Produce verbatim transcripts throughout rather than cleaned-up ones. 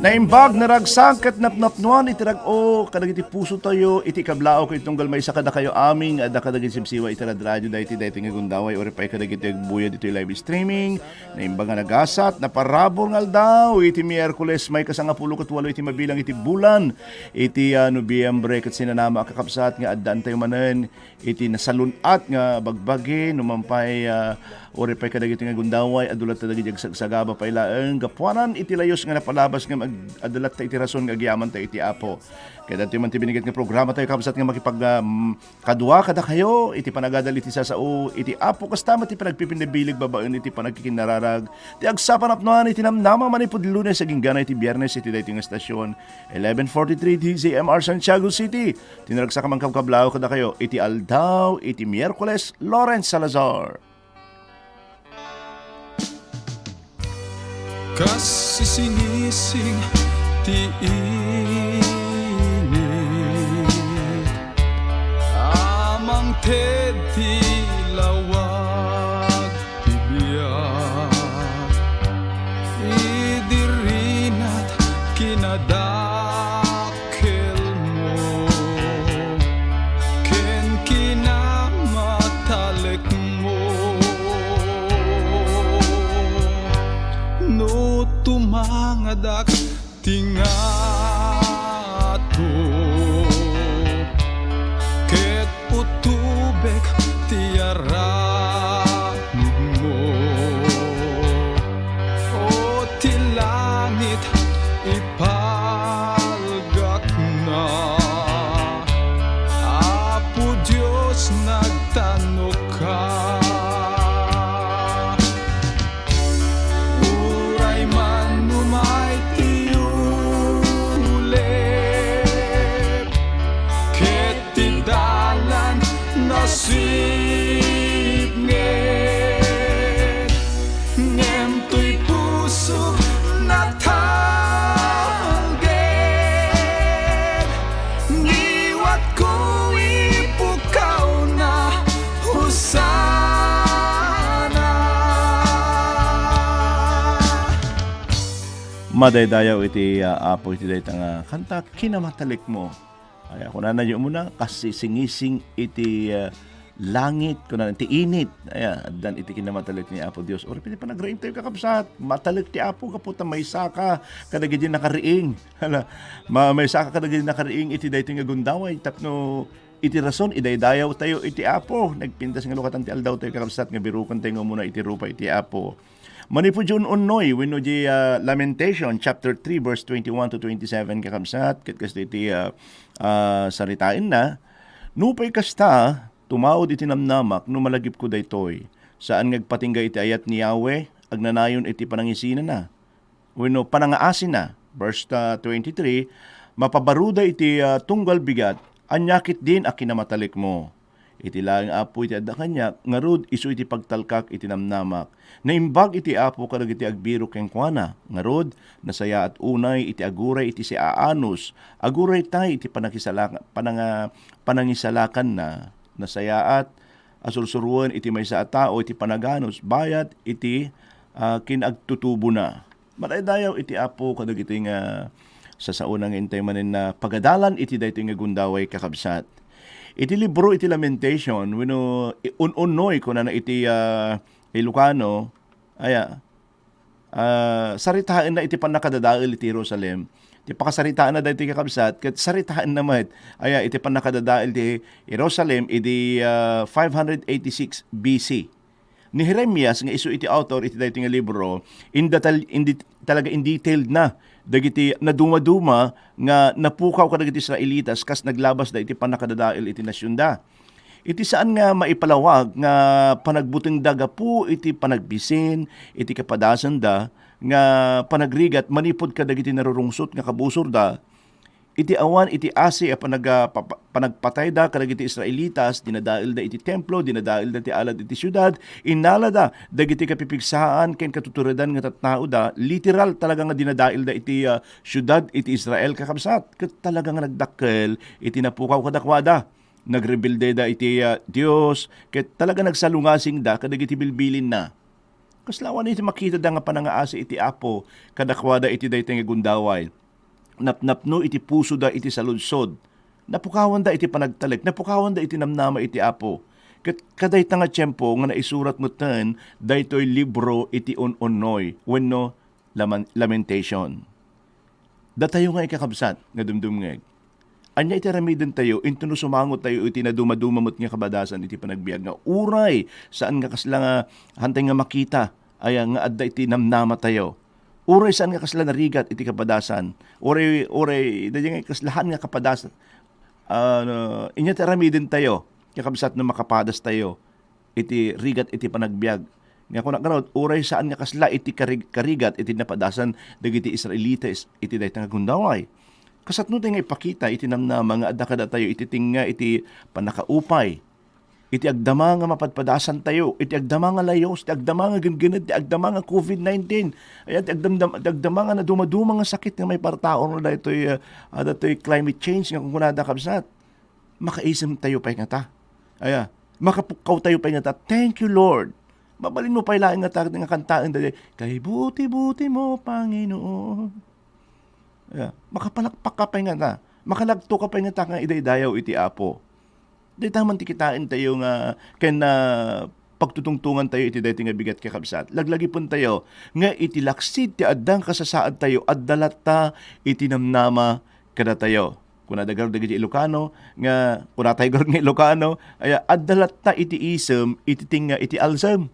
Naimbag, naragsak, ket napnapnoan iti rag-o kadagiti pusotayo iti kablaaw ket tunggal maysa kadakayo amin nga adda kadagiti sibsiwa iti radradyo daytoy, daytoy nga gundaway, uray pay kadagiti agbuyad iti live streaming. Naimbag nga nagasat, naparabur nga aldaw iti Miyerkules, maysa sangapulo ket walo iti mabilang iti bulan iti, ah, Nobyembre, ket sinanama a kakabsat nga addaantayo manen iti nasalun-at nga bagbagi, no man pay, ah, uray pay kadagiti nga gundaway, adu latta dagiti agsagsagaba pay laeng gapuanan iti layus nga napalabas ngem ag-, adu latta iti rason nga agyamanta iti Apo. Ket adtoy man ti binigat nga programa tayo, kabsat, nga makipag, ah, mm, kadua kadakayo iti panagadal iti sasao iti Apo, kasta met ti panagpipinnabileg babaen iti panagkikinnararag ti agsapanapnoan iti namnama manipud Lunes agingga iti Biyernes iti daytoy nga estasion, eleven forty-three D Z M R Santiago City. Ti naragsak a mangkabkablaw kadakayo iti aldaw iti Miyerkules, Lawrence Salazar. Kas sisingising ti init a mangted ti lawag ti biag, idi rinat kinadakkelmo ken kinamatalekmo. No tumangadak ti ngato ket utubek ti aramidmo. O ti langit, ipalgakna, Apo Dios, nagtanoka. Uray man umay ti ulep ket ti dalan nasipnget, ngem toy puso natalged, ngiwatko ipukawna, Hosanna. Madaydayaw iti, ah, Apo iti dayta nga kanta, Kinamatalekmo. Aya, kunana, di umuna, kas sisingising iti, ah, langit, kunana, ti init. Aya, addan iti kinamatalek ni Apo Dios. Uray pay ti panagriing tayo, kakabsat, matalek ti Apo gapu ta maysaka kadagiti nakariing. Hala, ma-, maysaka kadagiti nakariing iti daytoy nga gundaway tapno iti rason, idaydayaw tayo iti Apo. Nagpintas nga lukatan ti aldaw tayo, kakabsat, nga biruken tayo nga umuna iti rupa iti Apo. Manipud di un-unnoy wenno di, ah, Lamentation chapter three verse twenty-one to twenty-seven, kakabsat, ket kastoy ti, ah, ah, saritaenna, "Nupay kasta, tumawd iti namnamak no malagipko daytoy. Saan nga agpatingga iti ayat ni Yahweh, agnanayon iti panangisinana wenno panangaasina." Verse, ah, twenty-three, "Mapabaruda iti, ah, tunggal bigat, ania ketdin a kinamatalekmo?" Iti laeng Apo iti adda kaniak, ngarud, isu iti pagtalkak iti namnamak. Naimbag iti Apo kadagiti agbirok kenkuana. Ngarud, nasayaat unay iti aguray iti siaanus, aguray tay iti panakisalaka-, pananga-, panangisalakanna. Nasayaat a sursuruen iti maysa a tao iti panaganus, bayat iti, ah, kinagtutubona. Madaydayaw iti Apo kadagiti nga sasaona nga intay manen a pagadalan iti daytoy nga gundaway, kakabsat. Iti libro iti Lamentation, wenno i-, un-unnoy, kunana iti, ah, Ilocano, aya, ah, saritaenna iti pannakadadael iti Jerusalem. Ti pakasaritaenna daytoy, kakabsat, ket saritaenna met, aya, iti pannakadadael ti Jerusalem idi, ah, five hundred eighty-six B C. Ni Jeremias nga isu iti author iti daytoy nga libro, in detal-, in det-, talaga in detailed na dagiti nadumaduma nga napukaw kadagiti Israelitas kas naglabasda iti pannakadadael iti nasionda. Iti saan nga maipalawag nga panagbutengda gapu iti panagbisin iti kapadasenda nga panagrigat manipud kadagiti narurungsot nga kabusorda, iti awan iti asi a panaga-, pa-, pa-, panagpatayda kadagiti Israelitas, dinadaelda iti templo, dinadaelda ti alad iti siudad, innalada dagiti kapipigsaan ken katuturedan nga tattaoda, literal talaga nga dinadaelda iti, ah, siudad iti Israel, kakabsat. Ket talaga nga nagdakkel iti napukaw kadakuada. Nagrebeldeda iti, ah, Dios, ket talaga nagsalungasingda kadagiti bilbilinna. Kasla awan iti makitada nga panangaasi iti Apo kadakuada iti daytoy nga gundaway. Napnapno iti pusoda iti saludsod. Napukawanda iti panagtalek, napukawanda iti namnama iti Apo. Ket kadayta nga tiempo nga naisurat metten daytoy libro iti un-unnoy wenno Laman-, Lamentation. Datayo nga ikakabsat nga dumdumngeg, ania iti aramidentayo intono sumangotayo iti nadumaduma met nga kabadasan iti panagbiag nga uray saan nga kasla nga hantay nga makita, aya nga adda iti namnamatayo. Uray saan nga kasla narigat iti kabadasan, uray, uray daydi nga kasla haan nga kapadas-, ah, no, ania ti aramidentayo, kakabsat, no makapadastayo iti rigat iti panagbiag. Nga kuna garud, uray saan nga kasla iti karig-, karigat iti napadasan dagiti Israelites iti dayta nga gundaway. Kasatno ti nga ipakita iti namnama nga adda kadatayo iti tengnga iti pannakaupay, iti agdama nga mapadpadasantayo, iti agdama nga layus, iti agdama nga genggened, iti agdama nga covid nineteen, ay, iti agdamdam-, iti agdama nga nadumaduma nga sakit nga maipartaor na daytoy, ah, ah, daytoy climate change nga kunkunada, kabsat. Makaisemtayo pay ngata. Aya, makapukkawtayo pay ngata. Thank you, Lord. Mabalinmo pay laeng ngata nga kantaen daydi, "Kay buti-buti mo, Panginoon." Aya, makapalakpak ka pay ngata. Makalagto ka pay ngata nga idaydayaw iti Apo. Dayta man ti kitaentayo nga ken, ah, pagtutungtongantayo iti daytoy nga bigat, kakabsat. Laglagipentayo nga iti laksid ti adda nga kasasaadtayo, adda latta iti namnama kadatayo. Kunada garud dagiti Ilocano nga, kunatayo garud nga Ilocano, aya, adda latta iti isem iti tengnga iti alsem.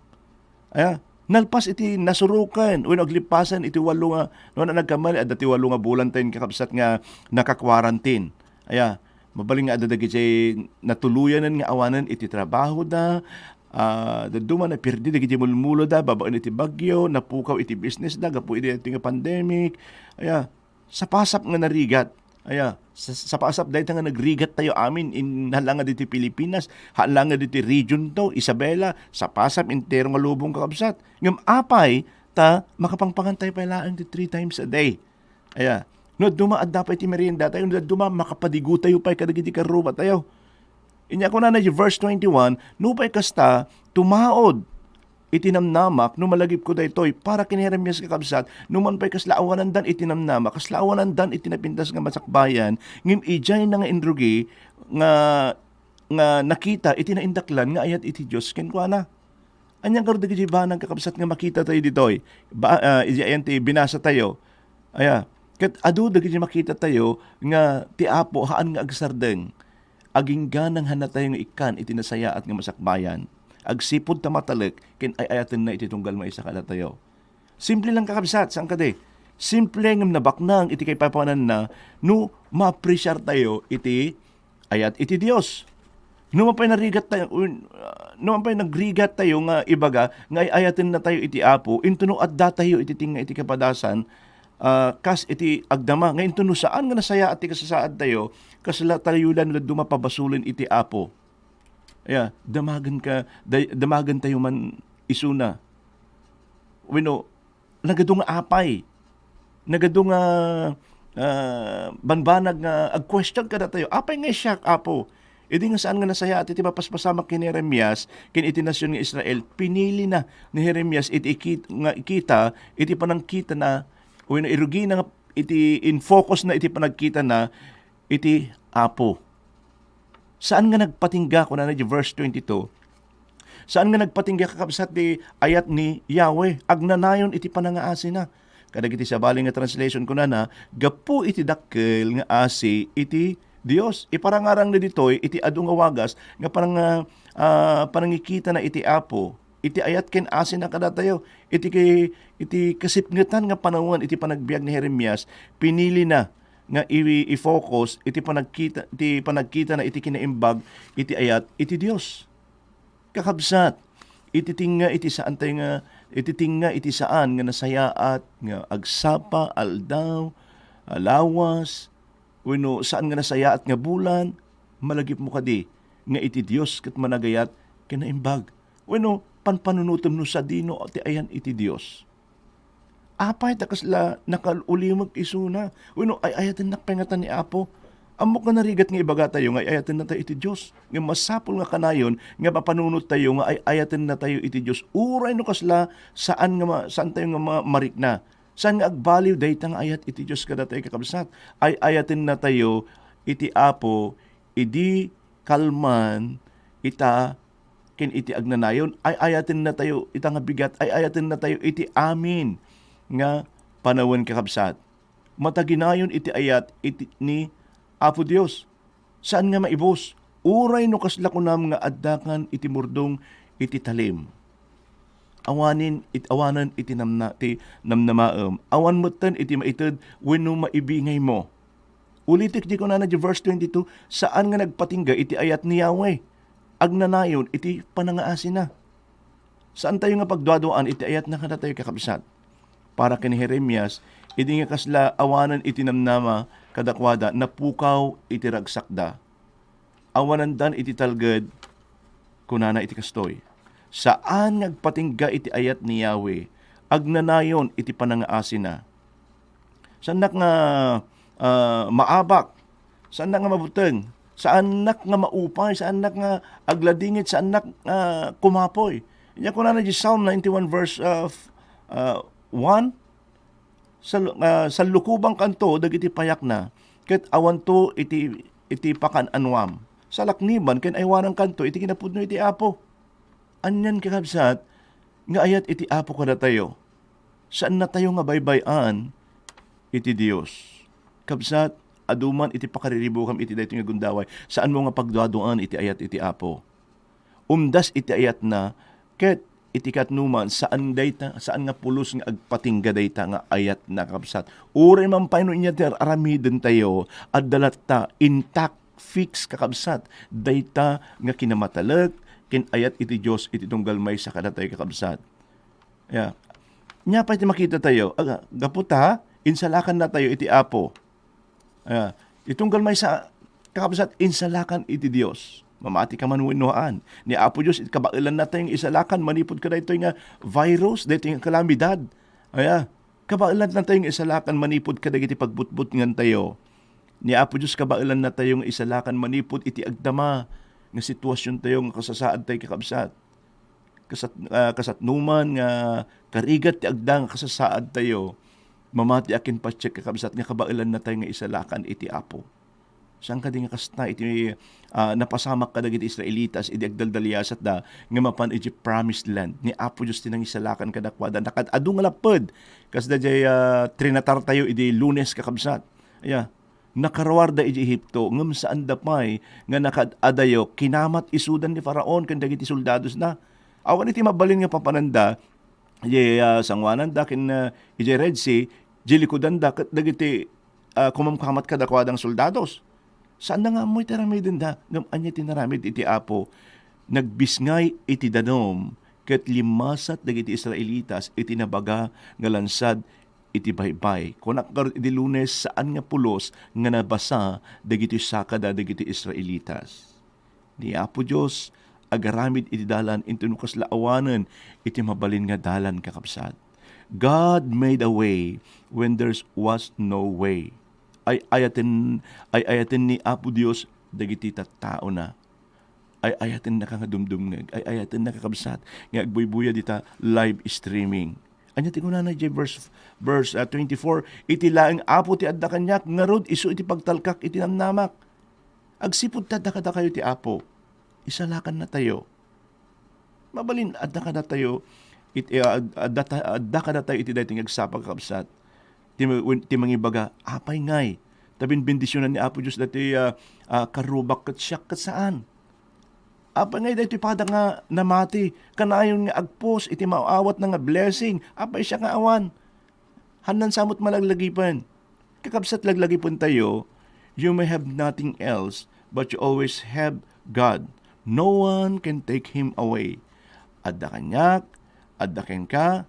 Aya, nalpas iti nasuroken wenno aglippasan iti walo nga, no, na nagkamali, adda ti walo nga bulan tayo, kakabsat, nga naka-quarantine. Aya, mabalin nga adda dagiti natuluyanen nga awanen iti trabahoda, ah, dadduma napirdi dagiti mulmuloda babaen iti bagyo, napukaw iti businessda gapu iti, iti nga pandemic. Aya, sapasap nga narigat. Aya, sa-, sapasap dayta nga nagrigattayo amin, in-, haan la nga ditoy Pilipinas, haan la nga ditoy region to, Isabela, sapasap entero nga lubong, kakabsat. Ngem apay ta makapangpangantayo pay laeng ti three times a day? Aya, no dadduma, adda pay ti meriendatayo, no dadduma, makapadigutayo pay kadagiti karrubatayo. Inya kunana iti verse twenty-one, nupay kasta, tumaod iti namnamak no malagipko daytoy. Para ken ni Jeremias, kakabsat, no man pay kasla awanandan iti namnamak, kasla awanandan iti napintas nga masakbayan, ngem idiayna nga inrugi nga, nga nakita iti naindaklan nga ayat iti Dios kenkuana. Ania ngarud dagiti banag, kakabsat, nga makitatayo ditoy? Ba, ah, idi ayan ti binasatayo. Aya, ket adu dagiti makitatayo nga ti Apo haan nga agsardeng. Agingga nanghannatayo nga ikkan iti nasayaat nga masakbayan. Agsipud ta matalek ken ay-ayatenna iti tunggal maysa kadatayo. Simple lang, kakabsat, saan kadi? Simple ngem nabaknang iti kaipapananna no maapresiartayo iti ayat iti Dios. No man pay narigattayo, un-, ah, no man pay nagrigattayo nga ibaga nga ay-ayatennatayo iti Apo, intono addatayo iti tengnga iti kapadasan, ah, kas iti agdama, nga intono saan nga nasayaat ti kasasaadtayo, kasla tayo la no dadduma pabasolen iti Apo. Aya, damagen ka, day-, damagentayo man isuna. Wenno, nagadu nga apay, nagadu nga, ah, banbanag nga ag-question kadatayo, "Apay nga siak, Apo?" Idi nga saan nga nasayaat iti mapaspasamak ken ni Jeremias ken iti nasion nga Israel, pinilina ni Jeremias iti ikit-, nga ikita iti panangkitana wenno irugina nga iti in-focus na iti panagkitana iti Apo. Saan nga nagpatingga, kunana iti verse twenty-two, saan nga nagpatingga, kakabsat, ti ayat ni Yahweh, agnanayon iti panangaasina. Kadagiti sabali nga translation, kunana, gapu iti dakkel nga asi iti Dios. Iparangarangna ditoy iti adu nga wagas nga panang-, ah, panangikitana iti Apo. Iti ayat ken asina kadatayo, iti ki-, iti kasipngetan nga panawen iti panagbiag ni Jeremias, pinilina nga i-, i-focus iti panagkita, iti panagkitana iti kinaimbag iti ayat iti Dios. Kakabsat, iti tengnga iti saantayo nga, iti tengnga iti saan nga nasayaat nga agsapa, aldaw, a lawas, wenno saan nga nasayaat nga bulan, malagipmo kadi nga iti Dios ket managayat ken naimbag? Wenno panpanunotem no sadino ti ayan iti Dios? Apay ta kasla nakaul-ulimek isuna? Wenno ay-ayatennak pay ngata ni Apo? Ammok nga narigat nga ibagatayo nga ay-ayatennatayo iti Dios. Ngem masapul nga kanayon nga mapanunottayo nga ay-ayatennatayo iti Dios. Uray no kasla, saan nga ma-, saantayo nga ma-, marikna. Saan nga agbaliw dayta nga ayat iti Dios kadatayo, kakabsat? Ay-ayatennatayo iti Apo idi kalman ita ken iti agnanayon. Ay-ayatennatayo ita nga bigat. Ay-ayatennatayo iti amin nga panawen, kakabsat. Mataginayon iti ayat iti, ni Apo Dios. Saan nga maibus. Uray no kasla kunam nga addakan iti murdong iti talim. Awanin it-, awanen iti namna-, ti namnamaem. Awan metten iti maited wenno maibingaymo. Ulitek di kunana di verse twenty-two, saan nga nagpatingga iti ayat ni Yahweh. Agnanayon iti panangaasina. Saantayo nga pagduaduaan iti ayatna kadatayo, kakabsat. Para ken ni Jeremias, idi nga kasla awanen iti namnama kadakuada, napukaw iti ragsakda. Awanendan iti talged, kunana iti kastoy, saan nga agpatingga iti ayat ni Yahweh, agnanayon iti panangaasina. Saannak nga, ah, maabak. Saannak nga mabuteng. Saannak nga maupay. Saannak nga agladingit. Saannak nga kumapoy. Inya kunana di Psalm ninety-one verse, ah, f-, ah, one, "Sal-, ah, sallukobankanto dagiti payakna, ket awanto iti, iti pakan-anuam. Salakniban ken aywanankanto iti kinapudno iti Apo." Anian, kakabsat, nga ayat iti Apo kadatayo. Saannatayo nga baybay-an iti Dios. Kabsat, adu man iti pakariribukam iti daytoy nga gundaway, saanmo nga pagduaduan iti ayat iti Apo. Umdas iti ayatna, ket iti katno man, saan dayta, saan nga pulos nga agpatingga dayta nga ayatna, kabsat. Uray man pay no inya ti ar-, aramidentayo, adda latta intact, fix, kakabsat, dayta nga kinamatalek ken ayat iti Dios iti tunggal maysa kadatayo, kakabsat. Ya. Nia pay ti makitatayo, aga, gapu ta, insalakannatayo iti Apo. Ah, itunggal maysa, kakabsat, insalakan iti Dios. Mamati ka man wenno haan. Ni Apo Dios, kabaelannatayo nga isalakan manipud kadaytoy nga virus, daytoy nga kalamidad. Aya, kabaelannatayo nga isalakan manipud kadagiti pagbutbutngantayo. Ni Apo Dios, kabaelannatayo nga isalakan manipud iti agdama nga sitwasiontayo nga kasasaadtayo, kakabsat. Kasat-, ah, kasatnoman nga karigat ti agda nga kasasaadtayo, mamati a ken patiek, kakabsat, nga kabaelannatayo nga isalakan iti Apo. Saan kadi nga kasta iti, ah, napasamak kadagiti Israelitas idi agdaldaliasatda nga mapan iti promised land? Ni Apo Dios ti nangisalakan kadakuada. Nakaad-adu nga lapped. Kasda jay, ah, trinatartayo idi Lunes, kakabsat. Aya, nakaruarda iti Egipto, ngem saanda pay nga nakaad-adayo, kinamat isudan ni Faraon ken dagiti soldadosna. Awan iti mabalin nga papananda, iti, ah, sangoananda ken, ah, iti Red Sea, iti likudanda ket dagiti, ah, kumamkamat kadakuada nga soldados. Saanda nga ammo iti aramidenda, ngem ania ti naramid iti Apo? Nagbisngay iti danum ket limmasat dagiti Israelitas iti nabaga nga lansad iti baybay. Kunak ngarud idi Lunes, saan nga pulos nga nabasa dagiti sakada dagiti Israelitas. Ni Apo Dios agaramid iti dalan inton no kasla awanen iti mabalin nga dalan, kakabsat. God made a way when there was no way. Ay-ayaten, ay-ayaten ni Apo Dios dagiti tattaona. Ay-ayatennaka nga dumdumngeg, ay-ayatennaka, kabsat, nga agbuybuyad ita live streaming. Ania ti kunana idiay verse, verse, ah, twenty-four, "Iti laeng Apo ti adda kaniak, ngarud isu iti pagtalkak iti namnamak." Agsipud ta adda kadakayo ti Apo, isalakannatayo. Mabalin, adda kadatayo it-, ah, ad-, adda ta-, adda kadatayo iti daytoy nga agsapa, kakabsat. Ti ma-, wen-, ti mangibaga, "Apay ngay? Ta binbendisionan ni Apo Dios daytoy, ah, ah, karrubak ket siak ket saan. Apay ngay daytoy pada nga namati? Kanayon nga agpus iti maawatna nga blessing. Apay siak nga awan?" Hannan sa met malaglagipen. Kakabsat, laglagipentayo, you may have nothing else, but you always have God. No one can take Him away. Adda kaniak, adda kenka,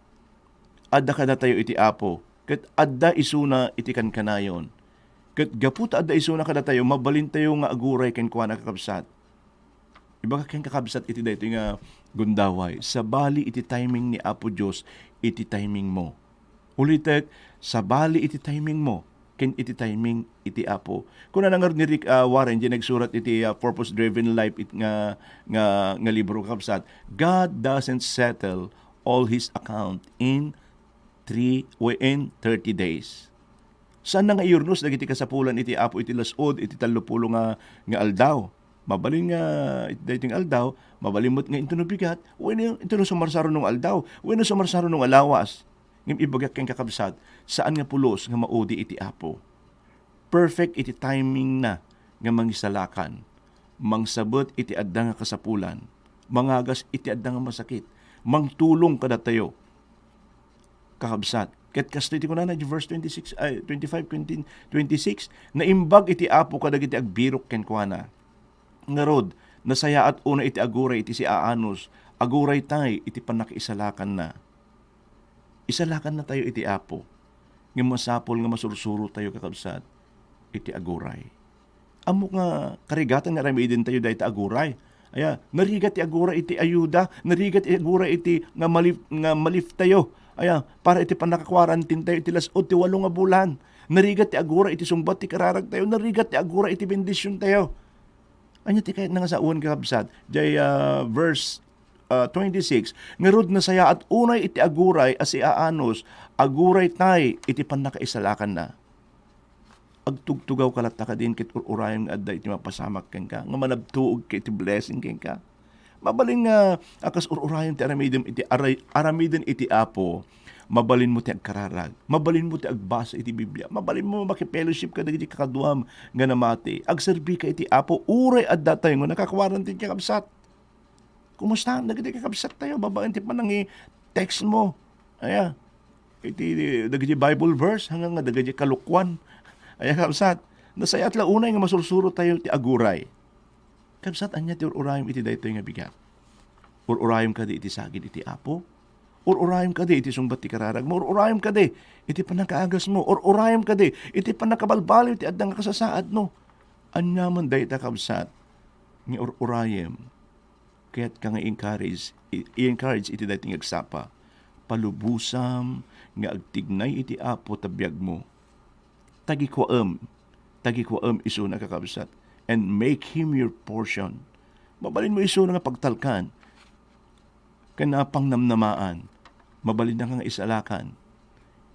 adda kadatayo iti Apo, ket adda isuna iti kankanayon. Ket gapu ta adda isuna kadatayo, mabalintayo nga aguray kenkuana, kakabsat. Ibagak ken, kakabsat, iti daytoy nga gundaway, sabali iti timing ni Apo Dios iti timing mo. Ulitek, sabali iti timing mo. ken iti timing iti Apo. Kunana ngarud ni Rick, ah, Warren, diay nagsurat iti, ah, Purpose Driven Life it-, nga, nga, nga libro, kakabsat, "God doesn't settle all His account in three, o in thirty days." Saanna nga iyurnos dagiti kasapulan iti Apo iti las-ud iti tallopulo nga, nga aldaw. Mabalin nga iti daytoy nga aldaw, mabalin met nga intono bigat, wenno intono sumarsaro nga aldaw, wenno sumarsaro nga lawas. Ngem ibagak kenka, kabsat, saan nga pulos nga maudi iti Apo. Perfect iti timing na nga mangisalakan, mangsabet iti adda nga kasapulan, mangagas iti adda nga masakit, mangtulong kadatayo, kakabsat. Ket kastoy ti kunana iti verse twenty-six, ay, twenty-five, twenty, twenty-six, "Naimbag iti Apo kadagiti agbirok kenkuana. Ngarud, nasayaat unay iti aguray iti siaanus, aguray tay iti pannakaisalakanna." Isalakanna tayo iti Apo, ngem masapul nga masursuro tayo, kakabsat, iti aguray. Ammok nga karigatan nga aramiden tayo dayta aguray. Aya, narigat ti aguray iti ayuda, narigat ti aguray iti nga malif-, nga malif tayo. Aya, para iti pannaka-quarantine tayo iti las-ud ti walo nga bulan. Narigat ti aguray iti sungbat ti kararag tayo, narigat ti aguray iti bendision tayo. Ania ti kayatna nga sawen, kakabsat? Jay, ah, verse, ah, twenty-six, "Ngarud, nasayaat unay iti aguray a siaanus, aguray tay iti pannakaisalakanna." Agtugtugawka latta kadin ket ur-urayem nga adda iti mapasamak kenka, nga manabtuogka iti blessing kenka. Mabalin nga a kas ur-urayem ti aramidem iti aray-, aramiden iti Apo, mabalinmo ti agkararag, mabalinmo ti agbasa iti Biblia, mabalinmo makifellowship kadagiti kakaduam nga namati, agserbika iti Apo, uray adda tayo nga naka-quarantine, kakabsat. Kumustaem dagiti kakabsat tayo babaen ti panangi-text mo? Aya, iti dagiti Bible verse, hanggang nga dagiti kalokuan. Aya, kabsat, nasayaat la unay nga masursuro tayo ti aguray. Kabsat, ania ti ur-urayem iti daytoy nga bigat? Ur-urayem kadi iti sagid iti Apo? Ur-urayem kadi iti sungbat ti kararagmo? Ur-urayem kadi iti pannakaagasmo? Ur-urayem kadi iti pannakabalbaliw ti adda nga kasasaadmo? Aniaman dayta, kabsat, nga ur-urayem? Kayatka nga i-encourage, i-, i-encourage iti daytoy nga agsapa. Palubosam nga agtignay iti Apo ta biagmo. Tagikuaem, tagikuaem isuna, kakabsat, and make him your portion. Mabalinmo isuna nga pagtalkan ken pangnamnamaan. Mabalinna nga isalakan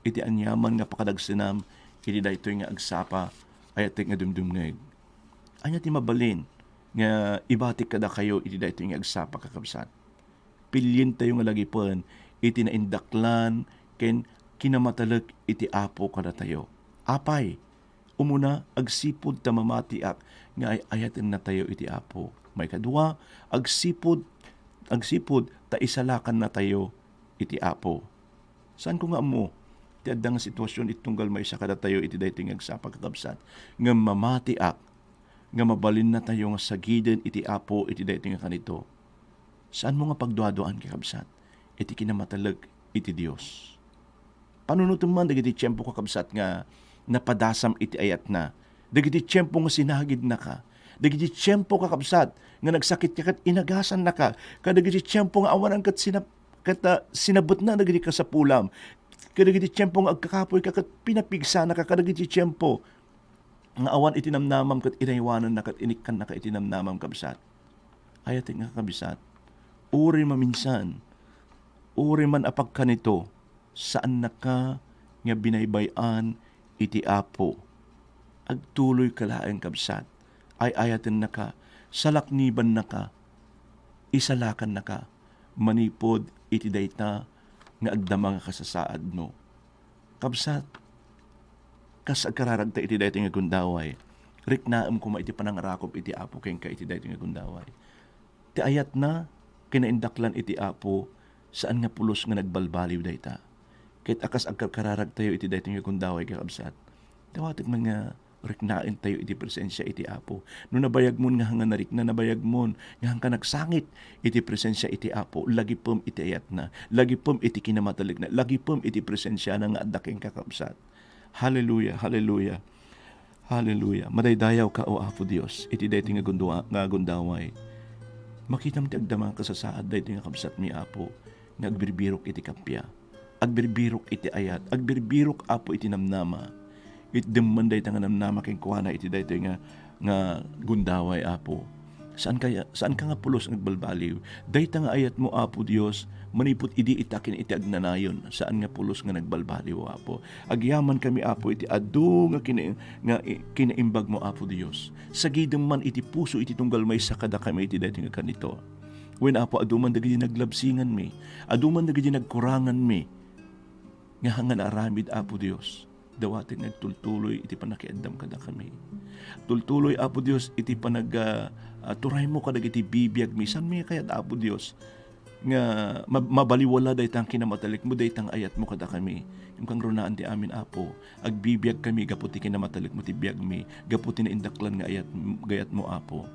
iti aniaman nga pakadagsenam iti daytoy nga agsapa, ayatek nga dumdumngeg. Ania ti mabalin nga ibatik kadakayo iti daytoy nga agsapa, kakabsat? Pilientayo nga lagipen iti naindaklan ken kinamatalek iti Apo kadatayo. Apay, umuna, agsipud ta mamatiak nga ay-ayatennatayo iti Apo. Maikadua, agsipud, agsipud ta isalakannatayo iti Apo. Saanko nga ammo ti adda nga sitwasyon iti tunggal maysa kadatayo iti daytoy nga agsapa, kakabsat, ngem mamatiak nga mabalinnatayo nga sagiden iti Apo iti daytoy nga kanito. Saanmo nga pagduaduaan, kakabsat, iti kinamatalek iti Dios. Panunotem man dagiti tiempo, kakabsat, nga napadasam iti ayatna. Dagiti tiempo nga sinagidnaka. Dagiti tiempo, kakabsat, nga nagsakitka ket inagasannaka. Kadagiti tiempo nga awanan ket sinap-, ket, ah, sinabetna dagiti kasapulam. Kadagiti tiempo nga agkakapoyka ket pinapigsanaka. Kadagiti tiempo nga awan iti namnamam ket inaywananna ket inikkannaka iti namnamam, kabsat. Ayatek nga, kabsat, uray maminsan, uray man a pagkanito, saannaka nga binaybay-an iti Apo. Agtuloyka laeng, kabsat. Ay-ayatennaka, salaknibannaka, isalakannaka manipud iti dayta nga agdama nga kasasaadmo. Kabsat, kas agkararagta iti daytoy nga gundaway, riknaem koma iti panangarakop iti Apo kenka iti daytoy nga gundaway. Ti ayatna, kinaindaklan iti Apo, saan nga pulos nga nagbalbaliw dayta. Ket a kas agkarkararagtayo iti daytoy nga gundaway, kakabsat, dawatek man nga riknaentayo iti presensia iti Apo. No nabayagmon nga hanga narikna, nabayagmon nga hangka nagsangit iti presensia iti Apo, lagipem iti ayatna, lagipem iti kinamatalekna, lagipem iti presensiana nga adda kenka, kabsat. Hallelujah, hallelujah, hallelujah. Madaydayawka, O Apo Dios, iti daytoy nga gundua-, nga gundaway. Makitam ti agdama nga kasasaad daytoy nga kabsatmi, Apo, nga agbirbirok iti kappia. Agbirbirok iti ayat, agbirbirok, Apo, iti namnama. Itdem man dayta nga namnama kenkuana iti daytoy nga, nga gundaway, Apo. Saan kaya, saan ka nga pulos nga agbalbaliw? Dayta nga ayatmo, Apo Dios, manipud idi ita ken iti agnanayon, saan nga pulos nga nagbalbaliw, Apo. Agyaman kami, Apo, iti adu nga kina-, nga i-, kinaimbagmo, Apo Dios. Sagidem man iti puso iti tunggal maysa kadakami iti daytoy nga kanito. Wen, Apo, adu man dagiti naglabsinganmi, adu man dagiti nagkuranganmi, nga hangan aramid, Apo Dios. Dawaten nga agtultuloy iti pannakiaddam kadakami. Tultuloy, Apo Dios, iti panag-, ah, ah, turaymo kadagiti bibiagmi. Saanmi kayat, Apo Dios, nga mab-, mabaliwala dayta nga kinamatalekmo, dayta nga ayatmo kadakami. Ngem kangrunaan ti amin, Apo, agbibiagkami gapu ti kinamatalekmo ti biagmi, gapu ti naindaklan nga ayat-, gayatmo, Apo.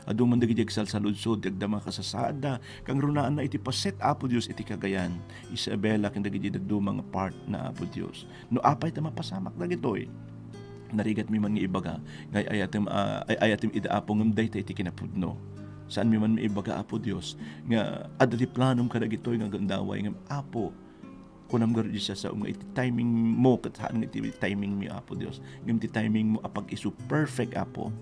Adu man dagiti agsalsaludsod, ti agdama kasasaadda, kangrunaanna iti paset, Apo Dios, iti kagayan. Isabela, ken dagiti dadduma nga part na, Apo Dios. No apay ta mapasamak dagitoy, narigatmi man nga ibaga, nga ay-ayatem, ah, ay-ayatem ida, Apo, ngem dayta iti kinapudno. Saanmi man maibaga, Apo Dios, nga adda ti planom kadagitoy nga gundaway, ngem, Apo, kunam ngarud iti sasaom nga iti timing mo, ket saan nga iti timing mi, Apo Dios, ngem ti timing mo a pag-isu perfect, Apo.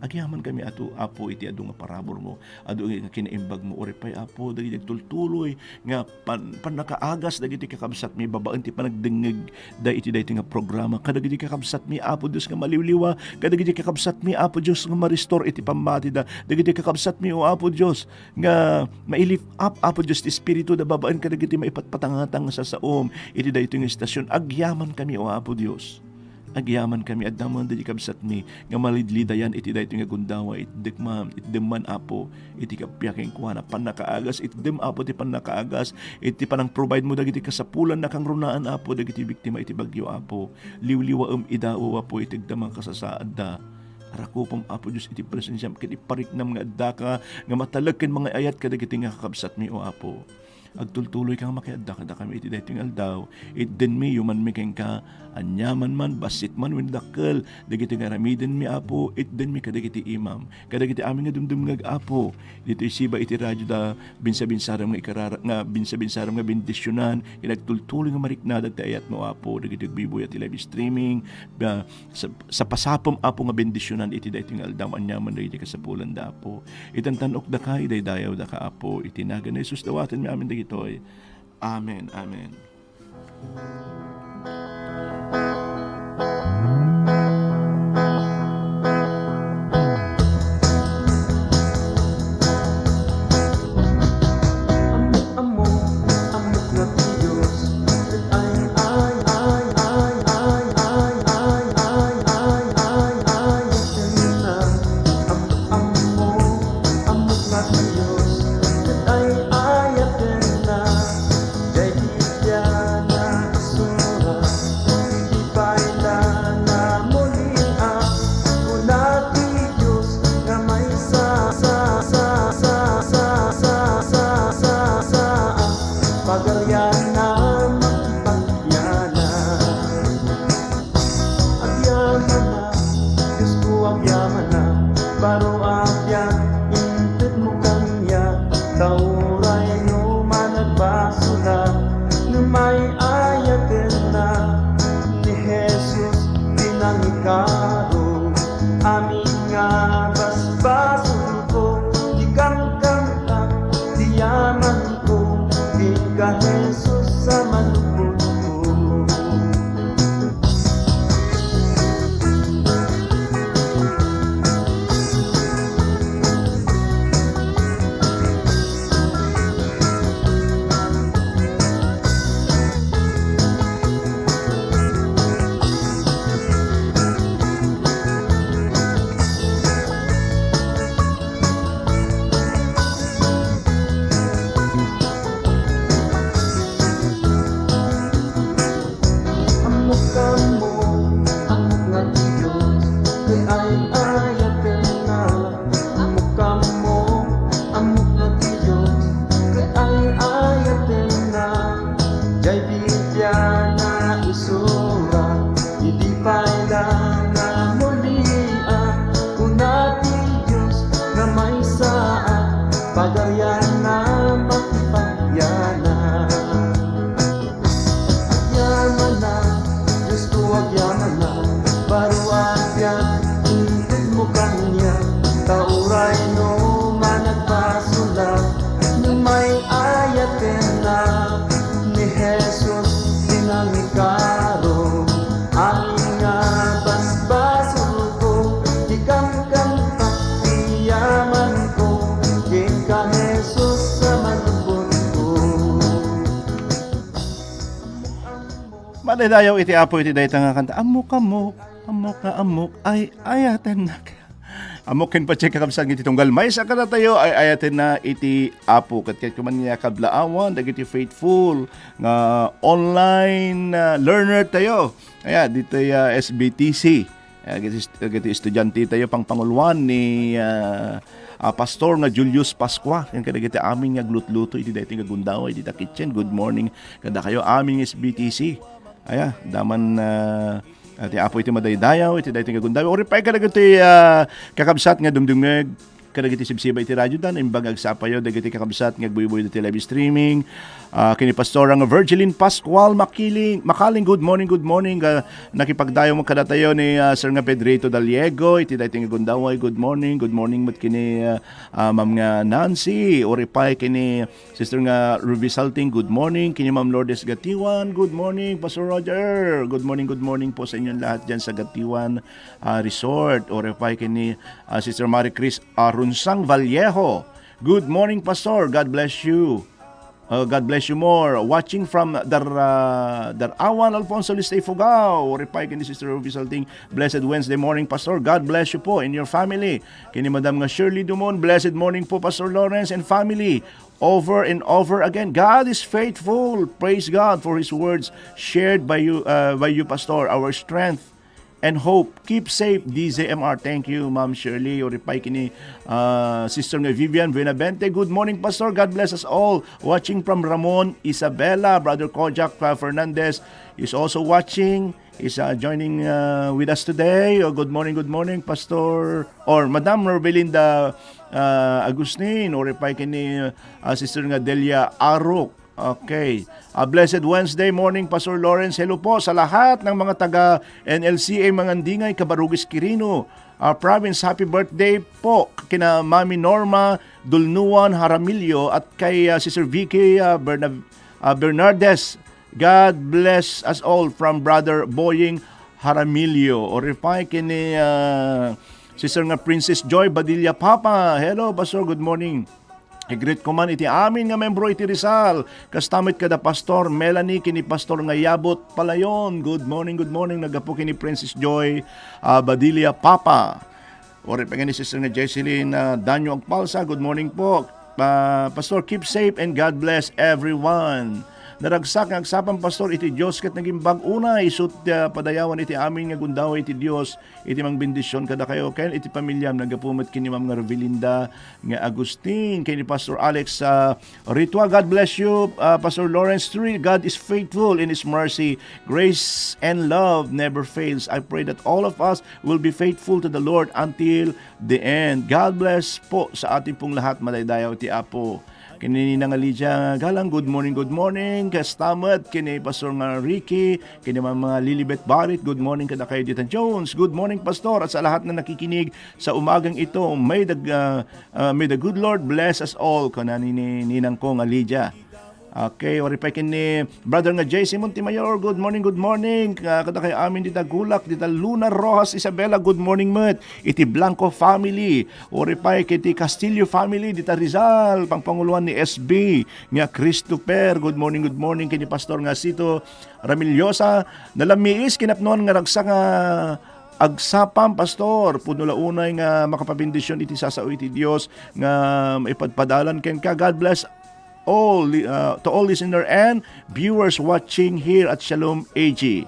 Agyaman kami adu, Apo, iti adu nga parabur mo, adu nga kinaimbag mo. Uray pay, Apo, dagiti agtultuloy nga pan-, pannakaagas dagiti kakabsatmi babaen ti panagdengngeg da iti daytoy nga programa. Kadagiti kakabsatmi, Apo Dios, nga maliwliwa, kadagiti kakabsatmi, Apo Dios, nga ma-restore iti pammatida, dagiti kakabsatmi, O Apo Dios, nga mai-lift up, Apo Dios, ti espirituda babaen kadagiti maipatpatangatang nga sasaom iti daytoy nga istasyon. Agyaman kami, O Apo Dios. Agyaman kami, adda man dagiti kabsatmi nga malidlidayan iti daytoy nga gundaway, itdek man, itdem man, Apo, iti kappia kenkuana, pannakaagas, itdem, Apo, ti pannakaagas, iti panang-provide mo dagiti kasapulanna, kangrunaan, Apo, dagiti biktima iti bagyo, Apo. Liwliwaem ida, O Apo, iti agdama kasasaadda. Rakupem, Apo Dios, iti presensiam ket ipariknam nga addaka nga matalek ken mangay-ayat kadagiti nga kakabsatmi, O Apo. Agtultuloyka nga makiadda kadakami iti daytoy nga aldaw. Itdenmi, yumanmi kenka, aniaman man, bassit man wenno dakkel, dagiti nga aramidenmi, Apo, itdenmi kadagiti imam, kadagiti amin nga dumdumngeg, Apo. Ditoy siba iti radioda, binsabinsarem nga ikarara-, nga binsabinsarem nga bendisionan, ken agtultuloy nga mariknada ti ayatmo, Apo, dagiti agbibuya ti live streaming, ba, sa-, sapasapem, Apo, nga bendisionan iti daytoy nga aldaw, aniaman dagiti kasapulanda, Apo. Itantan-okdaka, idaydayawdaka, Apo, iti nagan ni Jesus dawatenmi amin dagitoy. Amen, amen. Daydi diay isurat iti file na mulia, kuna ti Dios nga maysa, sa, sa, pagarian a makipagyanan. Agyamanak, Diosko, agyamanak, baro a biag, intedmo kaniak, ta uray no man agbasolak, no may-ayatennak ni Jesus ti nangikaro. Amin nga basbasolko, ti kamkamtak, ti yaman ko, inka Jesus a manupotko. Adaydayaw iti Apo iti dayta nga kanta. Ammok, ammok, ammok nga ammok, ay, ayatennak. Ammok ken patse kakabsat nga iti tunggal maysa kadatayo, ay, ayatenna iti Apo. Ket, ket kuman nga kablaawan, dagiti faithful nga online, ah, learner tayo. Aya, ditoy, ah, S B T C. Ah, dagiti est-, dagiti estudiante tayo, pangpanguluan ni, ah, ah, Pastor nga Julius Pascua, ken kadagiti amin nga aglutluto iti daytoy nga gundaway, dita kitchen. Good morning kadakayo, amin nga S B T C. Aya, daman, ah, ah, ti Apo iti madaydayaw, iti daytoy nga gundaway. Uripay kadagiti, ah, kakabsat nga dumdumngeg kadagiti sibsiba iti radioda, imbag agsapayo dagiti kakabsat nga agbuybuy iti live streaming. Ah, ken ni Pastora nga Virgilin Pascual Makiling, Makaling, good morning, good morning. Ah, nakipagdayaw kadatayo ni, ah, Sir nga Pedrito Daliego, iti daytoy nga gundaway, good morning, good morning met ken ni, ah, ah, Ma'am nga Nancy, uripay ken ni Sister nga Ruby Salting, good morning. Ken ni Ma'am Lourdes Gatiwan, good morning. Pastor Roger, good morning, good morning po sa inyong lahat dyan sa Gatiwan, ah, Resort. Uripay ken ni, ah, Sister Marie Chris Arunsang Vallejo. Good morning, Pastor. God bless you. Uh, God bless you more. Watching from Dar-, uh, Darawan, Alfonso Lista Ifugao. Reply ken ni Sister Ruby Salting. Blessed Wednesday morning, Pastor. God bless you po and your family. Ken ni Madam nga Shirley Dumon. Blessed morning po, Pastor Lawrence and family. Over and over again, God is faithful. Praise God for His words shared by you, uh, by you, Pastor. Our strength and hope. Keep safe, D Z M R. Thank you, Ma'am Shirley. Uripay ken ni, uh, Sister nga Vivian Benavente. Good morning, Pastor. God bless us all. Watching from Ramon, Isabela. Brother Kojak, uh, Fernandez is also watching. Is, uh, joining, uh, with us today. Oh, good morning, good morning, Pastor or Madam Robelinda, uh, Agustin. Uripay ken ni, uh, Sister nga Delia Arok. Okay. A blessed Wednesday morning, Pastor Lawrence. Hello po sa lahat ng mga taga N L C A Mangandingay, Cabarugis, Quirino, ah, Province. Happy birthday po kina Mami Norma Dulnuan Jaramillo at kay, ah, Sister Vicky, ah, Berna-, ah, Bernardes. God bless us all from Brother Boying Jaramillo. Uripay ken ni, ah, Sister nga Princess Joy Badilla Papa. Hello, Pastor. Good morning. I-greet ko man iti amin nga membro iti Rizal. Kasta met kada Pastor Melanie ken ni Pastor nga Yabot Palayon. Good morning, good morning. Naggapu ken ni Princess Joy, ah, Badilla Papa. Uripay ken ni Sister nga Jesseline, ah, Danyo Agpalsa. Good morning po. Ah, Pastor, keep safe and God bless everyone. Naragsak nga agsapam, Pastor, iti Dios ket nagimbag unay, isut, ah, padayawan iti amin nga gundaway iti Dios. Iti mangbendisyon kadakayo ken iti pamilyam, naggapu met ken ni Ma'am nga Rovelinda nga Agustin, ken ni Pastor Alex, ah, Ritua. God bless you, ah, Pastor Lawrence. Truly, God is faithful in His mercy. Grace and love never fails. I pray that all of us will be faithful to the Lord until the end. God bless po sa atin pong lahat. Madaydayaw ti Apo. Ken ni Ninang Lydia Galang, good morning, good morning. Kasta met ken ni Pastor nga Ricky, ken ni Mama Lilibet Barit, good morning kadakayo, Tita Jones. Good morning, Pastor, at sa lahat na nakikinig sa umagang ito. May the, ah, ah, may the good Lord bless us all, kuna ni, ni Ninang ko nga Lydia. Okay, uripay ken ni Brother nga J C Montemayor, good morning, good morning. Ah, kadakayo amin dita Gulak, dita Luna Rojas Isabela, good morning met. Iti Blanco family, uripay ket iti Castillo family, dita Rizal, pangpanguluan ni S B nga Christopher. Good morning, good morning ken ni Pastor nga Sito Ramillosa. Nalamiis kinapnuan nga ragsak nga agsapam, Pastor. Pudno la unay nga makapabendisyon iti sasao iti Dios nga maipadpadalan kenka. God bless all, li-, uh, to all listener and viewers watching here at Shalom A G.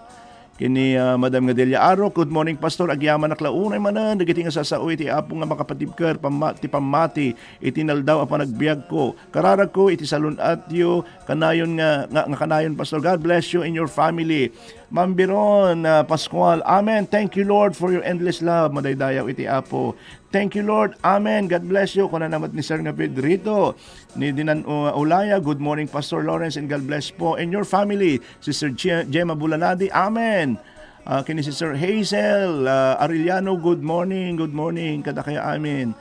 Ken ni, uh, Madam nga Delia Aro, good morning, Pastor. Agyamanak la unay manen dagiti nga sasao iti Apo nga makapatibker pamma-, ti pammati iti naldaw a panagbiagko. Kararagko iti salun-atyo, kanayon nga, nga, nga kanayon, Pastor. God bless you and your family. Ma'am Biron, uh, Pascual, amen. Thank you, Lord, for your endless love. Madaydayaw iti Apo. Thank you, Lord. Amen. God bless you. Kuna naman ni Sir nga Pedrito, ni Dinan, uh, Ulaya. Good morning, Pastor Lawrence, and God bless po. And your family, Sister Ge-, Gemma Bulanadi. Amen. Ah, ken ni Sister Hazel, ah, Arellano, good morning, good morning. Kadakayo, amen.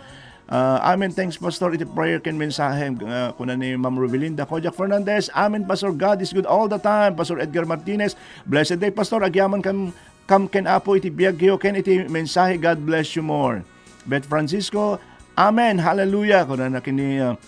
Ah, amen. Thanks, Pastor. Iti prayer ken mensahe, ah, kuna ni Ma'am Rovelinda Kojak Fernandez. Amen, Pastor. God is good all the time. Pastor Edgar Martinez, blessed day, Pastor. Agyaman kam, kam ken Apo iti biagyo ken iti mensahe. God bless you more. Beth Francisco, amen, hallelujah. Kuna na kini, ah,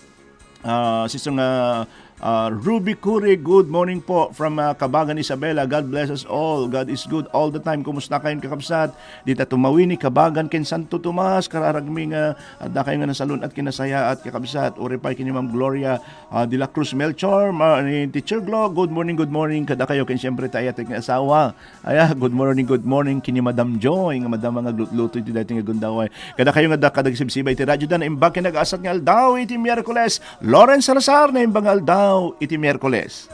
ah, Sister nga, Ah, Ruby Curi, good morning po from, ah, Kabagan, Isabela. God bless us all. God is good all the time. Kumusta kayon, kakabsat? Dita Tumawini, Kabagan, ken Santo Tomas, kararagmi nga adda kayo nga nasalun-at ken nasayaat, kakabsat. Uray pay ken ni Ma'am Gloria, ah, de la Cruz Melchor, ma-, ni Teacher Glo, good morning, good morning. Kada kayo, ken siyempre, ti ayatek nga asawa. Aya, good morning, good morning, ken ni Madam Joy, nga madama nga aglutluto iti daytoy nga gundaway. Kada kayo nga adda kadagsibsiba iti radyo da, naimbag ken nagaasat nga aldaw iti Miyerkules. Lawrence Salazar, naimbag nga aldaw iti Miyerkules.